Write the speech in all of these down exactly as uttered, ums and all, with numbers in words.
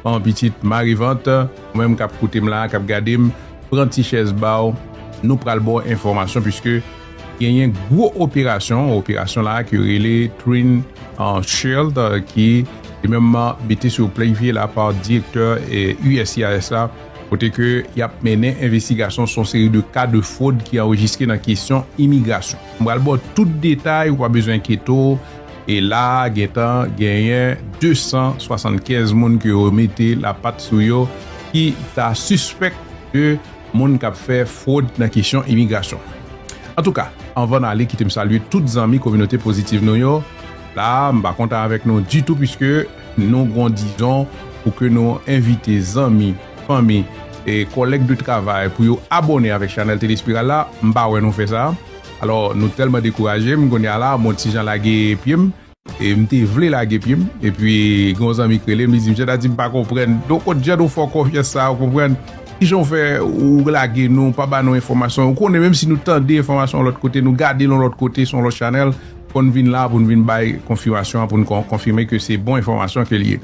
yon pitit marevant, ou menm k ap koute m la, k ap gade m, pran ti chèz ba w, nou pral ba w enfòmasyon, piske genyen gwo operasyon, operasyon la ke yo rele Twin uh, Shield, uh, ki li menm mete sou pye la pa direktè eh, U S C I S la, kote ke y ap mennen envestigasyon sou yon seri de ka de fwod ki anrejistre nan kesyon imigrasyon. M pral ba w tout detay, ou pa bezwen enkyete w. E la, gentan genyen de san swasannkenz moun ke yo mete lapat sou yo ki ta sispèk de moun k ap fè fwod nan kesyon imigrasyon. Antouka, anvan n ale, kite m salye tout zanmi kominote pozitif nou yo. La, m pa kontan avèk nou ditou, piske nou gon dizon pou ke nou envite zanmi, fanmi e kòlèg de travay pou yo abòne avèk chanèl Telespiral la. M pa wè nou fè sa. Alò, nou tèlman dekouraje, m kounye a la, m yon ti jan lage pye m. E m te vle lage pye m. Epi, gen yon zanmi k rele m, li di m, Jada, di m pa konprann. Donk, kot jan nou fè w konfyans sa, ou konprann? Kijan w fè ou lage nou, pa ba nou enfòmasyon? Ou konnen, menm si nou tande enfòmasyon yon lòt kote, nou gade l yon lòt kote, sou yon lòt chanèl, fò n vin la pou n vin bay konfimasyon an, pou n kon- konfime ke se bon enfòmasyon ke l ye.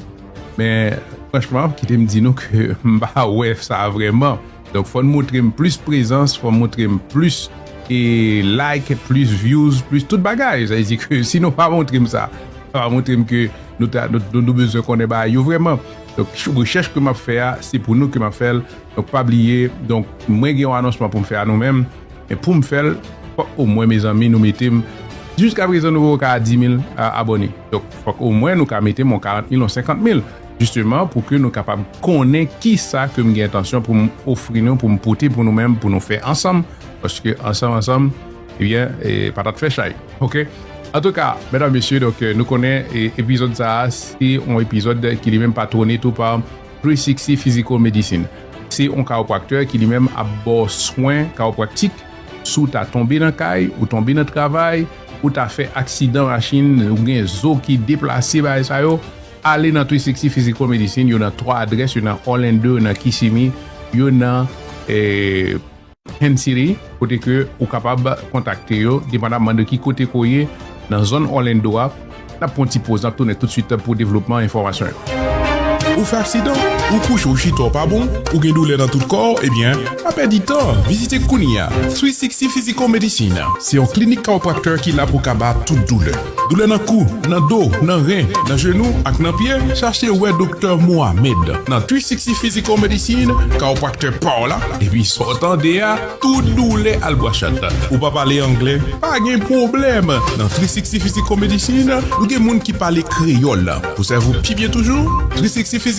Men, franchman, kite m di nou ke m pa wè sa vrèman. Donk, fò n montre m plis prezans, fò n montre m plis e like, plis views, plis tout bagay. Sa vle di ke si nou pa montre m sa, sa pa montre m ke nou, ta, nou, nou, nou bezwen konnen bagay yo vrèman. Donk, rechèch ke m ap fè a, se pou nou ke m ap fè l. Donk, pa bliye, donk, mwen gen yon anonsman pou m fè a nou menm. Men pou m fè l, fòk omwen, mezanmi, nou mete m. Jiska prezan, nou poko ka a di mil a- abòne. Donk, fòk omwen nou ka mete m yon karant mil, yon senkant mil. Jisteman, pou ke nou kapab konnen kisa ke m gen entansyon pou m ofri nou, pou m pote pou nou menm, pou nou fè ansanm. Paske ansanm, ansanm, ebyen, e, patat fè chay. Oke? Antouka, medam, mesye, donk, e, nou konnen, e, epizòd sa a, se yon epizòd ki li menm patwone tou pa three sixty Physical Medicine. Se yon kawopraktè ki li menm ap ba w swen kawopraktik. Si w ta tonbe nan kay, ou tonbe nan travay, ou ta fè aksidan machin, ou gen zo ki deplase, bagay sa yo, ale nan three sixty Physical Medicine. Yo nan twa adrès, yo nan Orlando, yo nan Kissimmee, yo nan, e, Kansas City, kote ke ou kapab kontakte yo, depandamman de ki kote ke w ye, nan zòn Orlando a. N ap pran yon ti poz, n ap tounen toutswit pou devlopman enfòmasyon yo. Ou fè aksidan, ou kouche, ou chita, w pa bon, ou gen doulè nan tout kò w, ebyen, pa pèdi tan, vizite kounye a three sixty Physical Medicine. Se yon klinik kawopraktè ki la pou kaba tout doulè. Doulè nan kou, nan do, nan ren, nan jenou ak nan pye, chache wè Doktè Mohamed. Nan three sixty Physical Medicine, kawopraktè pa w la, epi sa w tande a, tout doulè al bwachat. Ou pa pale anglè? Pa gen pwoblèm. Nan three sixty Physical Medicine, nou gen moun ki pale kreyòl. Pou sèvi w pi byen toujou, three sixty Physical